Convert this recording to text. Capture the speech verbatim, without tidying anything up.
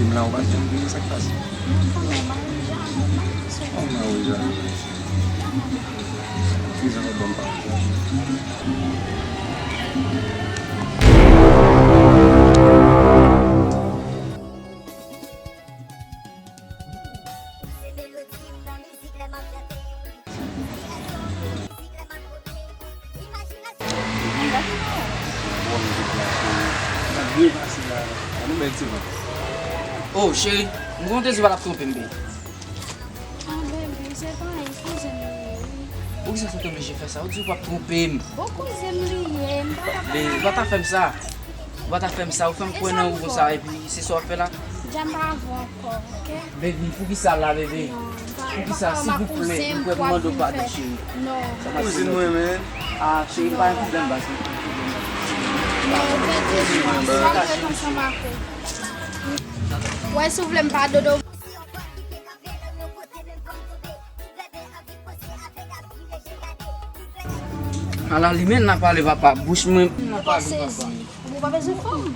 M la, ou pa janm vini, sa k pase? Mwen pa janm vini. Kisa w ap ban m pale? Oh, cheri, m konn te di w pa t ap twonpe m, baby. Ah, baby, se pa eskize m li ye, wi. Poukisa sa te oblije fè sa? Ou di w p ap twonpe m. Bon, koze m li ye, m pa t ap... Baby, ou pa ta fè m sa. Ou pa ta fè m sa. Ou fè m kwè nan ou konsa, epi se sa w ap fè la. Dja m pa avè w ankò, oke? Baby, poukisa la, baby? Non, m pa, m pa ka wè ma kouzen m pou al vin fè. Non. Kouzin mwen, men. Ah, cheri, pa gen pwoblèm, baz. Non, baby, m pa vle ret ansanm ak ou. Wè, si w vle m pa dodo. Ala li men n a pale papa, bouch mwen. Ou pa sezi. Ou pa bezwen fanm.